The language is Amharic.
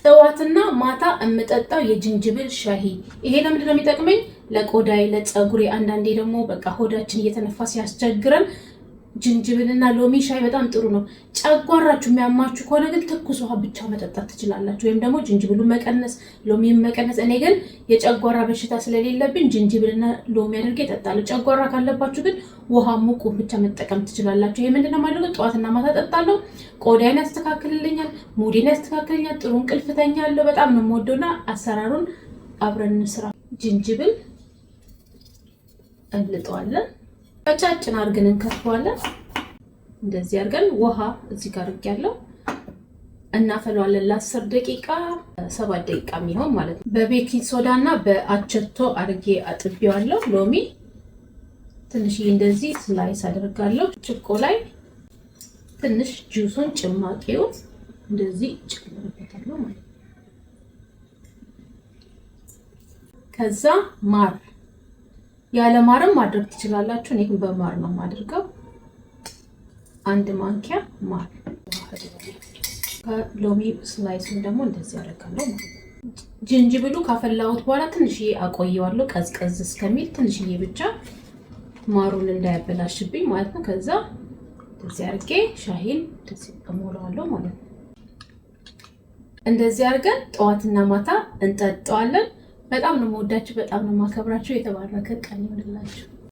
ጠዋትና ማታ የምጠጣው የጅንጅብል ሻሂ። ይሄ ለምንድን ነው የሚጠቅመኝ? ለቆዳዬ፣ ለፀጉሬ። አንዳንዴ ደግሞ በቃ ሆዳችን እየተነፋ ሲያስቸግረን ጅንጅብልና ሎሚ ሻይ በጣም ጥሩ ነው። ጨጓራችሁ የሚያማችሁ ከሆነ ግን ትኩስ ውሃ ብቻ መጠጣት ትችላላችሁ፣ ወይም ደግሞ ጅንጅብሉን መቀነስ፣ ሎሚን መቀነስ። እኔ ግን የጨጓራ በሽታ ስለሌለብኝ ጅንጅብልና ሎሚ አድርጌ እጠጣለሁ። ጨጓራ ካለባችሁ ግን ውሃ ሙቁን ብቻ መጠቀም ትችላላችሁ። ይሄ ምንድነው የማደርገው? ጠዋትና ማታ እጠጣለሁ። ቆዳዬን ያስተካክልልኛል፣ mood ኤን ያስተካክልኛል፣ ጥሩ እንቅልፍ እተኛለሁ። በጣም ነው የምወደውና አሰራሩን አብረን እንስራ። ጅንጅብል እንልጠዋለን፣ ቀጫጭን አድርገን እንከትፈዋለን። እንደዚህ አድርገን ውሃ እዚህ ጋር አድርጌያለሁ። እናፈለዋለን ለ10 ደቂቃ፣ 7 ደቂቃ የሚሆን ማለት ነው። በ baking soda እና በአቸቶ አድርጌ አጥቤዋለሁ። ሎሚ ትንሽዬ እንደዚህ slice አደርጋለሁ። ብርጭቆ ላይ ትንሽ ጁሱን ጭማቂውን እንደዚህ ጨምርበታለሁ ማለት ነው። ከዛ ማር፣ ያለ ማርም ማድረግ ትችላላችሁ። እኔ ግን በማር ነው የማደርገው። 1 ማንኪያ ማር፣ ከሎሚ slice ኡን ደግሞ እንደዚህ አደርጋለሁ ማለት ነው። ጅንጅብሉ ካፈላሁት በኋላ ትንሽዬ አቆየዋለሁ ቀዝቀዝ እስከሚል፣ ትንሽዬ ብቻ፣ ማሩን እንዳያበላሽብኝ ማለት ነው። ከዛ እንደዚህ አድርጌ ሻሂን እንደዚህ እሞላዋለሁ ማለት ነው። እንደዚህ አድርገን ጠዋትና ማታ እንጠጣዋለን። በጣም ነው የምወዳችሁ፣ በጣም ነው የማከብራችሁ። የተባረከ ቀን ይሆንላችሁ።